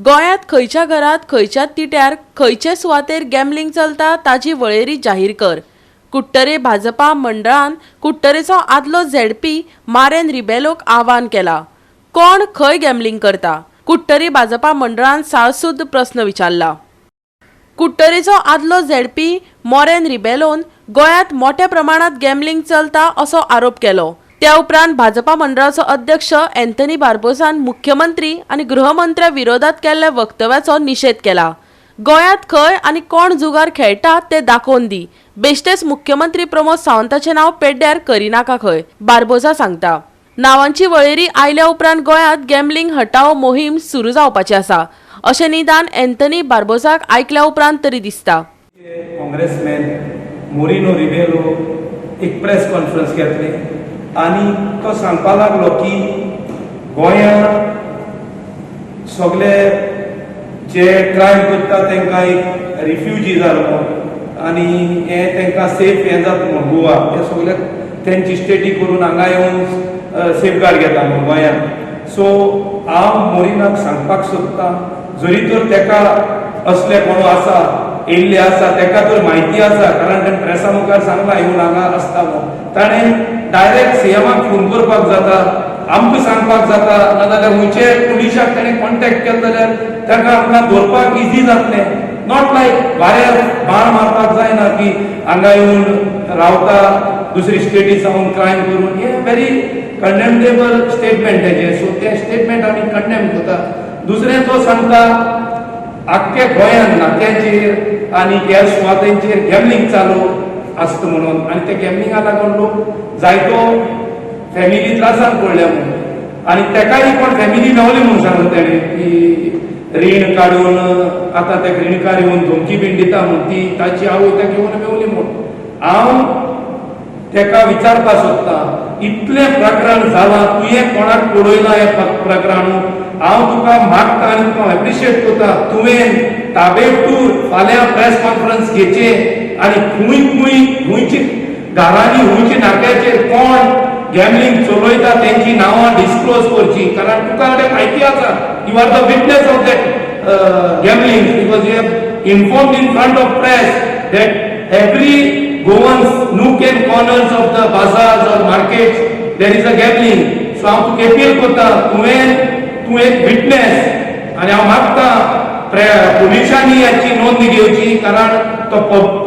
गोंयांत खंयच्या घरांत, खंयच्या तिट्यार, खंयचे सुवातेर गॅमलिंग चलता ताची वळेरी जाहीर कर. कुडटरे भाजपा मंडळान कुडटरेचो आदलो झेडपी मारेन रिबेलोक आवाहन केला. कोण खंय गॅमलिंग करता? कुडटरी भाजपा मंडळान साळसूद प्रस्न विचारला. कुडटरेचो आदलो झेडपी मोरेन रिबेलोन गोंयांत मोठ्या प्रमाणात गॅमलिंग चलता असो आरोप केलो. त्या उपरांत भाजपा मंडळाचो अध्यक्ष अँथनी बार्बोसान मुख्यमंत्री आनी गृहमंत्र्या विरोधात केल्ल्या वक्तव्याचो निशेध केला. गोंयांत खंय आनी कोण जुगार खेळटा ते दाखोवन दी, बेश्टेच मुख्यमंत्री प्रमोद सावंताचें नांव पेड्ड्यार करिनाका खंय, बार्बोजा सांगता. नावांची वळेरी आयल्या उपरांत गोंयांत गॅमलिंग हटाव मोहीम सुरू जावपाची आसा अशें निदान अँथनी बार्बोजाक आयकल्या उपरांत तरी दिसता. काँग्रेसमॅन मोरिनो रिबेलो एक प्रेस कॉन्फरन्स घेतली आनी तो सांगपा लागलो की गोंयांत सगळे जे क्रायम करता तांकां एक रिफ्युजी जालो आनी हें तांकां सेफ हें जाता म्हूण, गोवा हे सगळे तेंची स्टेटी करून हांगा येवन सेफगार्ड घेता म्हूण गोंयांत. सो हांव मोरिनाक सांगपाक सोदतां, जरी तर ताका असले कोण आसा, येयल्ले आसा, ताका तर म्हायती आसा, कारण ताणें प्रेसा मुखार सांगलां येवन हांगा आसता म्हूण. ताणें डायरेक्ट सीएमाक फोन करपाक जाता, आमकां सांगपाक जाता, नाजाल्यार खंयचे पुलिसाक ताणें कॉन्टेक्ट केलो जाल्यार ताका आमकां धरपाक इजी जातलें. Not लायक वाऱ्यार बाण मारपाक जायना की हांगा येवन रावता दुसरी स्टेटी सावन क्रायम करून. हें व्हेरी कंडेमेबल स्टेटमेंट तेजें. सो तें स्टेटमेंट आमी कंडेम करता. दुसरें, तो सांगता आख्खे गोंयांत नाक्यांचेर आनी हेर सुवातेंचेर गॅमलिंग चालू आसता म्हणून आनी त्या गॅमलिंगा लागून लोक जायतो फॅमिली त्रासान पडल्या म्हणून आनी तेकाय कोण फॅमिली मेवली म्हणून सांगून तेणें की रीण काडून आतां ते रिणकार येवन धमकी बीन दिता म्हूण, ती ताची आवय ताका घेवन मेवली म्हूण. हांव तेका विचारपाक सोदता, इतलें प्रकरण जालां, तुवें कोणाक पळयलां हें प्रकरण? हांव तुका मागता आनी तुका एप्रिशिएट करता, तुवें ताबेतूर फाल्यां प्रेस कॉन्फरन्स घेचें आनी खंय खंय, खंयची घरांनी, खंयच्या नाक्याचेर कोण गॅमलिंग चलयता तेंची नांवां डिस्क्लोज करची, कारण तुका कडेन म्हायती आसा. You are the witness of that gambling because you have informed in front of press that every Goan's nook and corners of the bazaars or markets there is a gambling. So हांव तुका appeal करता, तुवें, तूं एक witness आनी हांव मागता पुलिसांनी याची नोंद घेवची, कारण तो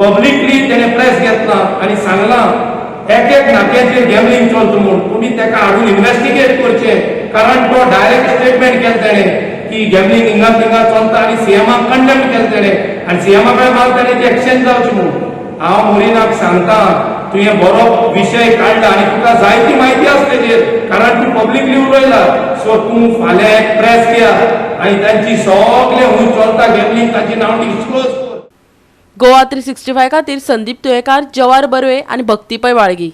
पब्लिकली तेणे प्रेस घेतला आनी सांगला एक एक नाक्याचेर गॅमलिंग चलता म्हूण. तुमी तेका हाडून इन्व्हेस्टिगेट करचे, कारण तो डायरेक्ट स्टेटमेंट केलें तेणे की गॅमलिंग हिंगा थिंगा चलता आनी सीएमाक कंडेम केलें तेणे आनी सीएमा कडेन माल तेणे ती एक्शन जावची म्हूण. हांव मोरिनाक सांगता, तुवें बरो विशय काडला आनी तुका जायती म्हायती आसा तेजेर, कारण तूं पब्लिकली उलयला. सो तूं फाल्यां एक प्रेस घेया आनी तांची सगळे खंय चलता गॅमलिंग ताची नांव डिस्क्लोज कर. गोवा 365 खातीर संदीप तुयेकार, जवार बर्वे आनी भक्ती पै, वाळगी.